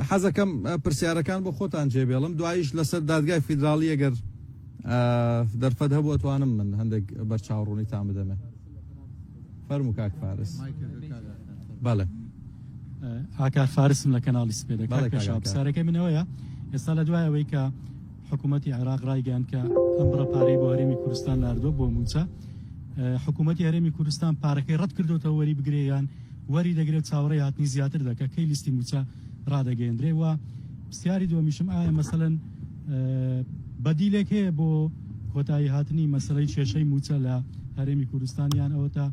حەزەکەم پرسیارەکان بۆ خۆتان جێبێڵم دواییش لەسەر دادگای فیدراڵی ئەگەر دەرفەت هەبوو ئەتوانم من هەندێک بەرچاوڕوونیتان بدەمێ. فەرموو کاک فارس. بەڵێ. ئاکار فارسم لە کەناڵی سپێدە. کاک پێشەوا پرسیارەکەی من ئەوەیە ئێستا لە دوای ئەوەی کە حکوومەتی عێراق ڕایگەیاند کە ئەم بڕە پارەی بۆ هەرێمی کوردستان ناردووە بۆ مووچە حکوومەتی هەرێمی کوردستان پارەکەی ڕەت کردوتەوە وەری بگرێ یان وەری دەگرێت چاوەڕێی هاتنی زیاتر دەکە کەی لیستی مووچە ڕادەگەیەندرێ و پرسیاری دووەمیشم ئایا مەسەلەن بەدیلێک هەیە بۆ کۆتایی هاتنی مەسەلەی کێشەی مووچە لە هەرێمی کوردستان یان ئەوەتا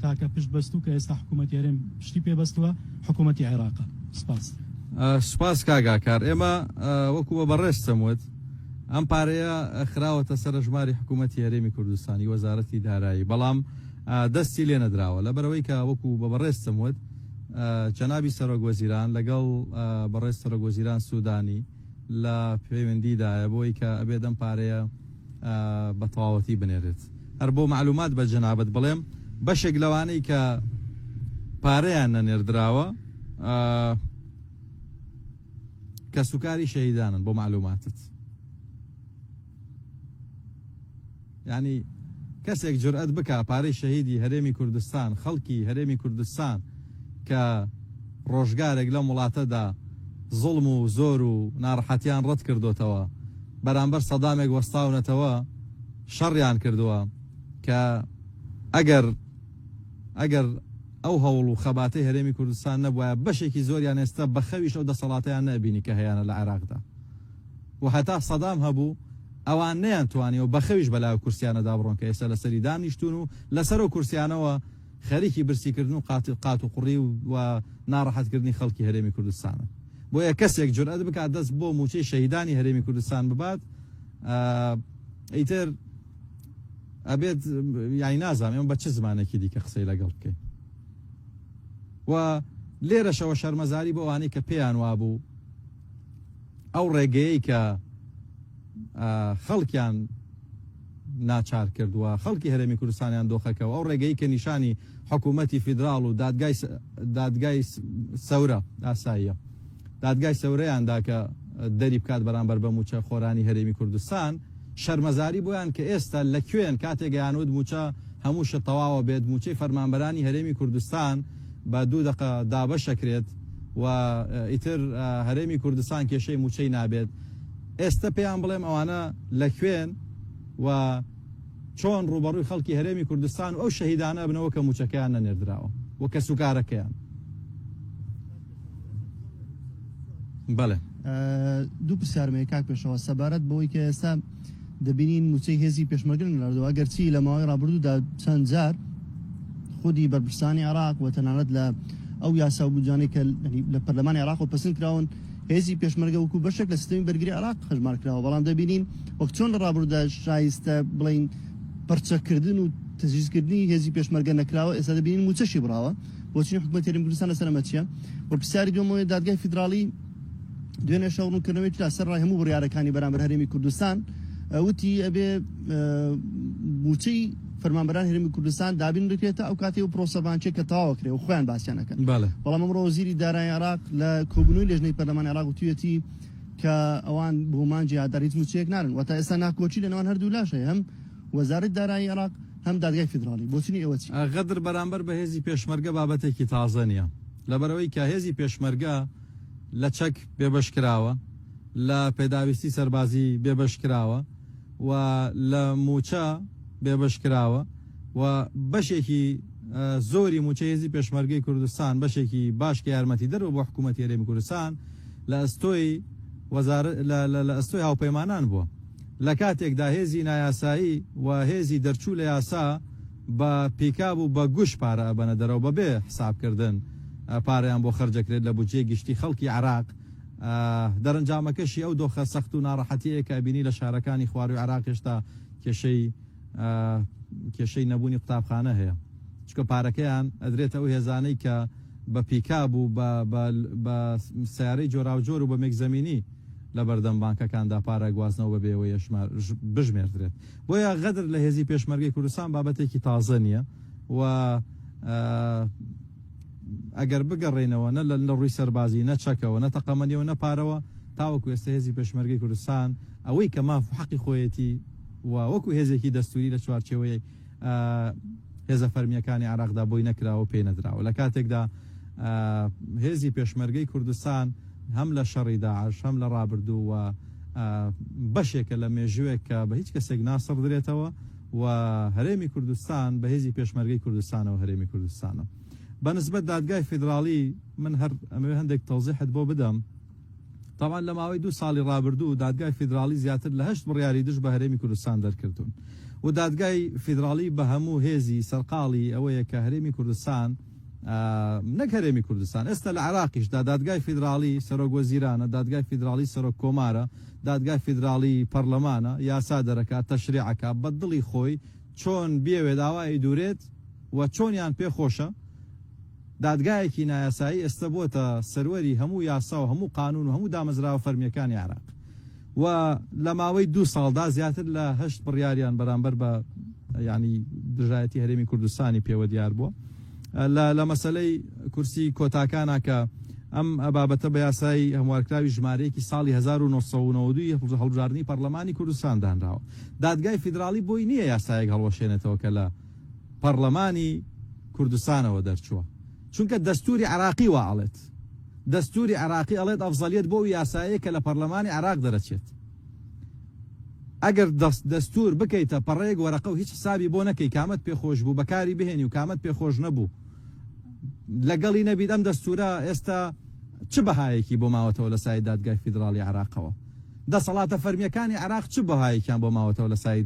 تاکە پشت بەستوو کە ئێستا حکوومەتی هەرێم پشتی پێ بەستووە حکوومەتی عێراقە؟ سپاس. سوپاس کاک ئاکار. ئێمە وەکو بە بەڕێزتم وت ئەم پارەیە خراوەتە سەر ئەژماری حکوومەتی هەرێمی کوردستانی وەزارەتی دارایی بەڵام دەستی لێ نەدراوە لەبەرئەوەی کە وەکو بە بەڕێزتم وت جەنابی سەرۆک وەزیران لەگەڵ بەڕێز سەرۆک وەزیران سودانی لە پەیوەندیدایە بۆی کە ئەبێت ئەم پارەیە بە تەواوەتی بنێرێت. هەر بۆ مەعلومات بە جەنابت بڵێم بەشێک لەوانەی کە پارەیان نەنێردراوە کەسوکاری شەهیدانن بۆ مەعلوماتت. یانی کەسێک جورئەت بکا پارەی شەهیدی هەرێمی کوردستان، خەڵکی هەرێمی کوردستان کە ڕۆژگارێک لەم وڵاتەدا زوڵم و زۆر و ناڕەحەتیان ڕەت کردۆتەوە، بەرامبەر سەدامێک وەستاونەتەوە، شەڕیان کردووە کە ئەگەر ئەگەر ئەو هەوڵ و خەباتەی هەرێمی کوردستان نەبوایە بەشێکی زۆریان ئێستا بە خەویش ئەو دەسەڵاتەیان نەئەبینی کە هەیانە لە عێراقدا. و هەتا سەدام هەبوو ئەوان نەیانتوانیوە بەخەویش بەلای ئەو کورسیانەدا بڕۆن کە ئێستا لەسەری دانیشتوون و لەسەر ئەو کورسیانەوە خەریکی برسیکردن و قات و قوڕی و ناڕەحەتکردنی خەڵکی هەرێمی کوردستانن. بۆیە کەسێک جورئەت بکات دەست بۆ مووچەی شەهیدانی هەرێمی کوردستان ببات ئیتر ئەبێت یانی نازانم ئێمە بە چ زمانێکی دیکە قسەی لەگەڵ بکەین و لێرەشەوە شەرمەزاری بۆ ئەوانەی کە پێیان وابوو ئەو ڕێگەیەی کە خەڵکیان ناچار کردووە خەڵکی هەرێمی کوردستانیان دۆخەکەەوە ئەو ڕێگەی کە نیشانی حکوومەتی فیدراڵ و دادگای دادگای سەورە ئاساییە دادگای سەورەیان دا کە دەری بکات بەرامبەر بە موچە خۆرانی هەرێمی کوردستان شەرمەزاری بۆیان کە ئێستا لە کوێن کاتێک گەیانوت موچە هەموو شت تەواوە بێت موچەی فەرمانبەرانی هەرێمی کوردستان بە دوو دەقە دابەشەکرێت و ئیتر هەرێمی کوردستان کێشەی موچەی نابێت ئێستە پێیان بڵێم ئەوانە لە کوێن و چۆن ڕووبەڕووی خەڵکی هەرێمی کوردستان و ئەو شەهیدانە بنەوە کە موچەکەیان نەنێردراوە و کەسوکارەکەیان. بەڵێ. دوو پرسیارم هەیە کاک پێشەوا سەبارەت بەوەی کە ئێستا دەبینین موچەی هێزی پێشمەرگە نەناردووە ئەگەرچی لە ماوەی ڕابردوودا چەند جار خودی بەرپرسانی عێراق و تەنانەت لە ئەو یاسا و بودجانەی کە لە پەرلەمانی عێراق و پەسند کراون هێزی پێشمەرگە وەکو بەشێک لە سیستەمی بەرگری عێراق هەژمار کراوە بەڵام دەبینین وەک چۆن لە ڕابردوودا شایستە بڵین پرچەکردن و تەجهیزکردنی هێزی پێشمەرگە نەکراوە ئێستا دەبینین موچەشی بڕاوە بۆچونی حکومەتی هەرێمی کوردستان لەسەر ئەمە چییە؟ و پرسیاری دووەم ئەوەیە دادگای فیدراڵی دوێنێ شەو ڕوونکردنەوەی کرا سەر ڕای هەموو بڕیارەکانی بەرامبەر هەرێمی کوردستان وتی ئەبێ موچەی فەرمانبەران هەرێمی کوردستان دابین بکرێتە ئەو کاتی و پرۆسە بانکیە کە تەواو کرێ و خۆیان باسیان ئەکەن بەڵام ئەمڕۆ وەزیری دارایی عێراق لە کۆبوونەوەی لێژنەی پەرلەمانی عێراق وتویەتی کە ئەوان بۆ مانگی ئادار هیچ موچەیەک نارن واتە ئێستا ناکۆکی لە نێوان هەردوو لاش هەیە هەم وەزارەتی دارایی عێراق هەم دادگای فیدراڵی، بۆچونی ئێوە چیە؟ غەدر بەرامبەر بە هێزی پێشمەرگە بابەتێکی تازە نیە، لەبەرئەوەی کە هێزی پێشمەرگە لە چەک بێبەش کراوە، لە پێداویستی سەربازی بێبەش کراوە و لە مووچە بێبەش کراوە و بەشێکی زۆری مووچەی هێزی پێشمەرگەی کوردستان بەشێکی باش کە یارمەتیدەر بووە بۆ حکوومەتی هەرێمی کوردستان لە ئەستۆی وەزارەت لە ئەستۆی هاوپەیمانان بووە. لە کاتێکدا هێزی نایاسایی و هێزی دەرچوو لە یاسا بە پیکاب و بە گوش پارە ئەبەنە دەرەوە بەبێ حسابکردن پارەیان بۆ خەرجەکرێت لە بودجەی گشتی خەڵکی عێراق، دەرەنجامەکەشی ئەو دۆخە سەخت و ناڕەحەتیەیە کە ئەبینی لە شارەکانی خواروی عێراق هێشتا کێشەی کێشەی نەبوونی قوتابخانە هەیە چونکە پارەکەیان ئەدرێتە ئەو هێزانەی کە بە پیکاب و بە سەیارەی جۆراوجۆر و بە مێکزەمینی لەبەردەم بانکەکاندا پارە گواستنەوە بەبێ ئەوەی بژمێردرێت. بۆیە غەدر لە هێزی پێشمەرگەی کوردستان بابەتێکی تازە نییە و ئەگەر بگەڕێینەوە نە لە ڕووی سەربازی، نە چەکەوە، نە تەقەمەنیەوە، نە پارەوە، تاوەکو ئێستا هێزی پێشمەرگەی کوردستان ئەوەی کە ماف و حەقی خۆیەتی و وەکو هێزێکی دەستووری لە چوارچێوەی هێزە فەرمییەکانی عێراقدا بۆی نەکراوە و پێی نەدراوە. لە کاتێکدا هێزی پێشمەرگەی کوردستان هەم لە شەڕی داعش هەم لە ڕابردوو و بەشێکە لە مێژووێک کە بە هیچ کەسێک ناسڕدرێتەوە و هەرێمی کوردستان بە هێزی پێشمەرگەی کوردستانەوە هەرێمی کوردستانە. بە نسبەت دادگای فیدراڵی من هەر ئەمەوێ هەندێک تەوزیحت بۆ بدەم. تەبعەن لە ماوەی دوو ساڵی ڕابردوو دادگای فیدراڵی زیاتر لە هەشت بڕیاری دژ بە هەرێمی کوردستان دەرکردوون و دادگای فیدراڵی بە هەموو هێزی سەرقاڵی ئەوەیە کە هەرێمی کوردستان نەک هەرێمی کوردستان ئێستا لە عێراقیشدا دادگای فیدراڵی سەرۆک وەزیرانە دادگای فیدراڵی سەرۆک کۆمارە دادگای فیدراڵی پەرلەمانە یاسا دەرەکات تەشریعەکە بە دڵی خۆی چۆن بیەوێت ئاوا ئەیدورێت و چۆنیان پێ خۆشە دادگایەکی نایاسایی ئێستە بۆتە سەروەری هەموو یاسا و هەموو قانون و هەموو دامەزراوە فەرمییەکانی عێراق و لە ماوەی دوو ساڵدا زیاتر لە هەشت بڕیاریان بەرامبەر بە یانی دژایەتی هەرێمی کوردستانی پێوە دیار بووە لە لە مەسەلەی کورسی کۆتاکانا کە ئەم بابەتە بە یاسای هەموارکراوی ژمارەیەکی ساڵی 1992 هەڵبژاردنی پەرلەمانی کوردستان دانراوە دادگای فیدراڵی بۆی نییە یاسایەک هەڵوەشێنێتەوە کە لە پەڕلەمانی کوردستانەوە دەرچووە چونکە دەستوری عێراقی وا ئەڵێت دەستوری عێراقی ئەڵێت ئەفزەلیەت بۆ ئەو یاسایەیە کە لە پەڕلەمانی عێراق دەرەچێت ئەگەر دەستور بکەیتە پەڕەیەک وەرەقە و هیچ حسابی بۆ نەکەی کامەت پێ خۆش بوو بەکاری بهێنی و کامەت پێ خۆش نەبوو لەگەڵی نەبیت ئەم دەستورە ئێستا چ بەهایەکی بۆ ماوەتەوە لە سای دادگای فیدراڵی عێراقەوە دەسەڵاتە فەرمییەکانی عێراق چ بەهایەکیان بۆ ماوەتەوە لە سایەی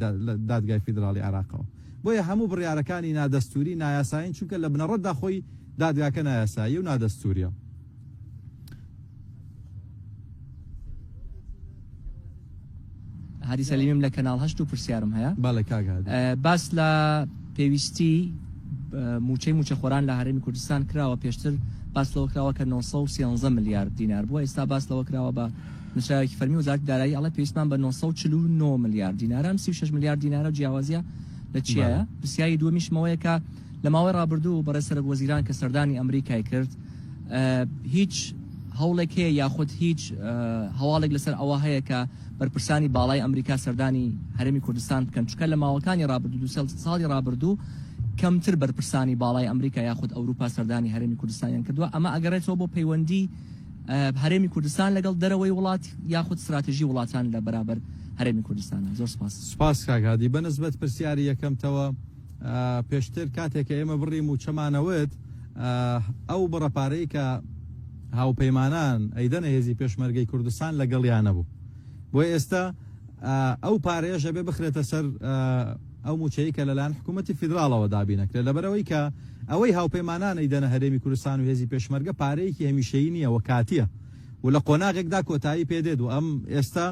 دادگای فیدراڵی عێراقەوە؟ بۆیە هەموو بڕیارەکانی نادەستووری، نایاسایین، چونکە لە بنەڕەتدا خۆی دادگاکە نایاساییە و نادەستووریە. هادی سەلیمیم لە کەناڵ هەشت و پرسیارم هەیە. بەڵێ کاک هادی. باس لە پێویستی مووچەی مووچەخۆران لە هەرێمی کوردستان کراوە، پێشتر باس لەوە کراوە کە 913 ملیار دینار بووە، ئێستا باس لەوە کراوە بە نووسراوێکی فەرمی وەزارەتی دارایی ئەڵێ پێویستمان بە 949 ملیار دینارە، ئەم 36 ملیار دینارە جیاوازیە لە چیایە؟ پرسیاری دووەمیشم ئەوەیە کە لە ماوەی ڕابردوو بەڕێز سەرۆک وەزیران کە سەردانی ئەمریکای کرد هیچ هەوڵێک هەیە یاخود هیچ هەواڵێک لەسەر ئەوە هەیە کە بەرپرسانی باڵای ئەمریکا سەردانی هەرێمی کوردستان بکەن، چونکە لە ماوەکانی ڕابردوو دوو ساڵی ڕابردوو کەمتر بەرپرسانی باڵای ئەمریکا یاخود ئەوروپا سەردانی هەرێمی کوردستانیان کردووە، ئەمە ئەگەڕێتەوە بۆ پەیوەندی هەرێمی کوردستان لەگەڵ دەرەوەی وڵات یاخود ستراتیژی وڵاتان لە بەرابەر هەرێمی کوردستانە. زۆر سپاس. سپاس کاک هادی. بە نسبەت پرسیاری یەکەمتەوە پێشتر کاتێک کە ئێمە بڕی مووچەمانەوت ئەو بڕە پارەی کە هاوپەیمانان ئەیدەنە هێزی پێشمەرگەی کوردستان لەگەڵیان نەبوو بۆیە ئێستا ئەو پارەیەش ئەبێ بخرێتە سەر ئەو مووچەی کە لەلایەن حکوومەتی فیدراڵەوە دابینەکرێت لەبەرئەوەی کە ئەوەی هاوپەیمانان ئەیدەنە هەرێمی کوردستان و هێزی پێشمەرگە پارەیەکی هەمیشەیی نییە و کاتییە و لە قۆناغێکدا کۆتایی پێدێت و ئەم ئێستا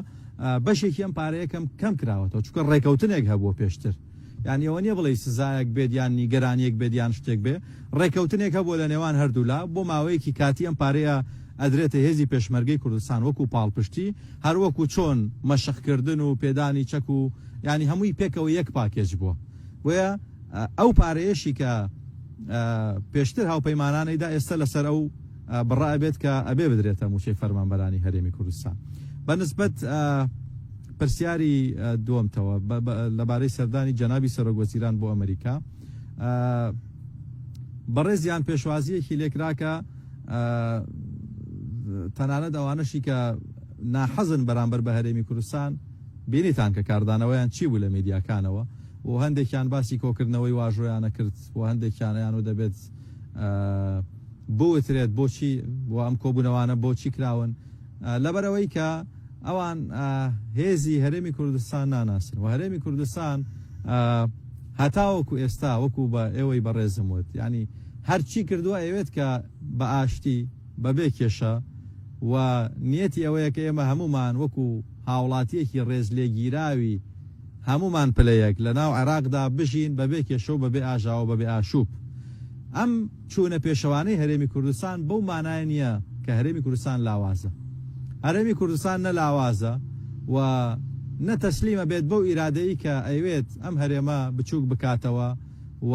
بەشێکی ئەم پارەیە کەم کەم کراوەتەوە چونکە ڕێکەوتنێک هەبووە پێشتر یانی ئەوە نییە بڵێی سزایەک بێت یان نیگەرانییەک بێت یان شتێک بێ، ڕێکەوتنێک هەبووە لە نێوان هەردوولا بۆ ماوەیەکی کاتی ئەم پارەیە ئەدرێتە هێزی پێشمەرگەی کوردستان وەکو پاڵپشتی، هەر وەکو چۆن مەشقکردن و پێدانی چەک و یانی هەمووی پێکەوە یەک پاکێج بووە. بۆیە ئەو پارەیەشی کە پێشتر هاوپەیمانان ئەیدا ئێستا لەسەر ئەو بڕە ئەبێت کە ئەبێ بدرێتە مووچەی فەرمانبەرانی هەرێمی کوردستان. بە نسبەت پرسیاری دووەمتەوە لەبارەی سەردانی جەنابی سەرۆک وەزیران بۆ ئەمریکا بەڕێزیان پێشوازیەکی لێکرا کە تەنانەت ئەوانەشی کە ناحەزن بەرامبەر بە هەرێمی کوردستان بینیتان کە کاردانەوەیان چی بوو لە میدیاکانەوە و هەندێکیان باسی کۆکردنەوەی واژۆیانە کرد و هەندێکیانیان و دەبێت بوترێت بۆچی و ئەم کۆبوونەوانە بۆچی کراون لەبەرئەوەی کە ئەوان هێزی هەرێمی کوردستان ناناسن و هەرێمی کوردستان هەتاوەکو ئێستا وەکو بە ئێوەی بەڕێزم وت یعنی هەرچی کردووە ئەوێت کە بە ئاشتی بەبێ کێشە و نیەتی ئەوەیە کە ئێمە هەمومان وەکو هاوڵاتیەکی ڕێز لێگیراوی هەمومان پلەیەک لە ناو عێراقدا بژین بەبێ کێشە و بەبێ ئاژاوە بەبێ ئاشوب ئەم چوونە پێشەوانەی هەرێمی کوردستان بەو مانایە نییە کە هەرێمی کوردستان لاوازە. هەرێمی کوردستان نە لاوازە و نە تەسلیم ئەبێت بەو ئیرادەی کە ئەیوێت ئەم هەرێمە بچووک بکاتەوە و.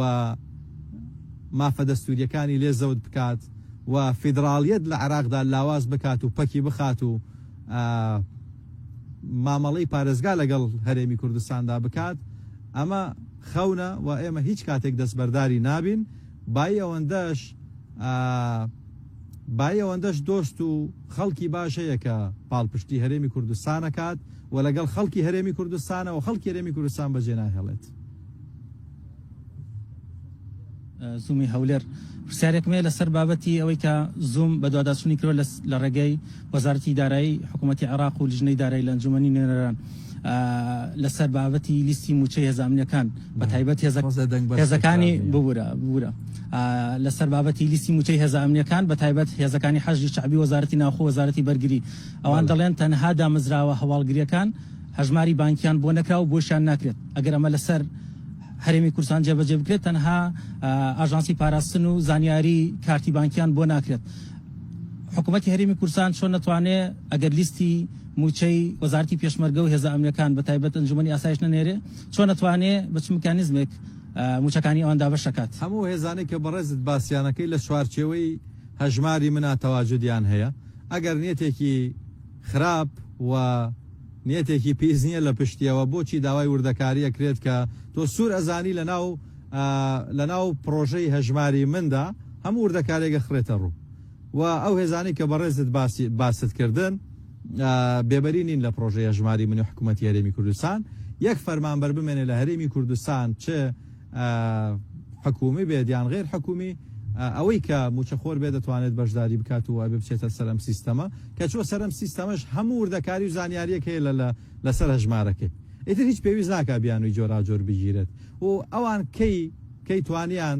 مافە دەستوریەکانی لێ زەوت بکات و فیدراڵیەت لە عێراقدا لاواز بکات و پەکی بخات و مامەڵەی پارێزگا لەگەڵ هەرێمی کوردستاندا بکات، ئەمە خەونە و ئێمە هیچ کاتێک دەستبەرداری نابین، بایی ئەوەندەش بایی ئەوەندەش دۆست و خەڵکی باش هەیە کە پاڵپشتی هەرێمی کوردستان ئەکات و لەگەڵ خەڵکی هەرێمی کوردستانە و خەڵکی هەرێمی کوردستان بەجێ ناهێڵێت. زوومی هەولێر پرسیارێکم هەیە لەسەر بابەتی ئەوەی کە زووم بەدواداچوونی کردووە لە ڕێگەی وەزارەتی دارایی حکوومەتی عێراق و لیژنەی دارایی لە ئەنجوومەنی نوێنەران لەسەر بابەتی لیستی مووچەی هێزە ئەمنییەکان بە تایبەت هێزەکانی ببورە ببورە لەسەر بابەتی لیستی مووچەی هێزە ئەمنییەکان بە تایبەت هێزەکانی حەشدی شەعبی وەزارەتی ناوخۆ وەزارەتی بەرگری ئەوان دەڵێن تەنها دامەزراوە هەواڵگرییەکان هەژماری بانکیان بۆ نەکرا و بۆشیان ناکرێت ئەگەر ئەمە لەسەر هەرێمی کوردستان جێبەجێ بکرێت تەنها ئاژانسی پاراستن و زانیاری کارتی بانکیان بۆ ناکرێت حکوومەتی هەرێمی کوردستان چۆن نەتوانێ ئەگەر لیستی مووچەی وەزارەتی پێشمەرگە و هێزە ئەمنیەکان بە تایبەت ئەنجومەنی ئاسایش نەنێرێ چۆن نەتوانێ بە چ مکانیزمێک مووچەکانی ئەوان دابەش ئەکات؟ هەموو هێزانەی کە بەڕێزت باسیانەکەی لە چوارچێوەی هەژماری منا تەواجودیان هەیە ئەگەر نیەتێکی خراپ و نیەتێکی پیس نیە لە پشتیەوە بۆچی داوای وردەکاری ئەکرێت کە تۆ سور ئەزانی لەناو لەناو پڕۆژەی هەژماری مندا هەموو وردەکاریەک ئەخرێتە ڕوو و ئەو هێزانەی کە بەڕێزت باسی باست کردن بێبەری نین لە پڕۆژەی هەژماری من و حکوومەتی هەرێمی کوردستان یەک فەرمانبەر بمێنێ لە هەرێمی کوردستان چ حکومی بێت یان غیر حکومی ئەوەی کە موچەخۆر بێت دەتوانێت بەشداری بکات و ئەبێ بچێتە سەر ئەم سیستەمە کە چوە سەر ئەم سیستەمەش هەموو وردەکاری و زانیاریەک هەیە لە لەسەر هەژمارەکەی ئیتر هیچ پێویست ناکا بیانوی جۆراوجۆر بگیرێت و ئەوان کەی کەی توانیان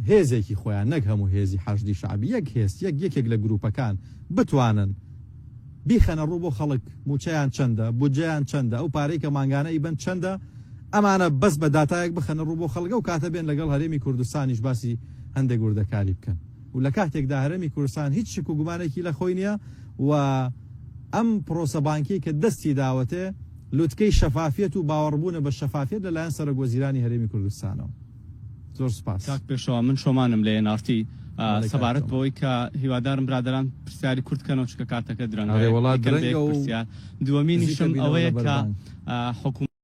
هێزێکی خۆیان نەک هەموو هێزی حەشدی شەعبی یەک هێز یەک یەکێک لە گروپەکان بتوانن بیخەنە ڕوو بۆ خەڵک موچەیان چەندە بودجەیان چەندە ئەو پارەی کە مانگانە ئیبەن چەندە ئەمانە بەس بە داتایەک بخەنە ڕوو بۆ خەڵک ئەو کاتە بێن لەگەڵ هەرێمی کوردستانیش باسی هەندێک وردەکاری بکەن و لە کاتێکدا هەرێمی کوردستان هیچ شک و گومانێکی لە خۆی نییە و ئەم پرۆسە بانکیەی کە دەستی داوەتێ لوتکەی شەفافیەت و باوەڕبوونە بە شەفافیەت لەلایەن سەرۆک وەزیرانی هەرێمی کوردستانەوە. زۆر سوپاس. کاک پێشەوا من شۆمانم لە ئێن ئاڕ تی بەڵێ کاک سەبارەت شۆمان. بەوەی کە هیوادارم برادەران پرسیاری کورت کەنەوە چونکە کاتەکە درەنگە ئەرێ وەڵا یەکەم بە درەنگە یەک و پرسیار نزیکە دووەمینیشم بینەوە ئەوەیە لە کە بەربانگ. حکومەت.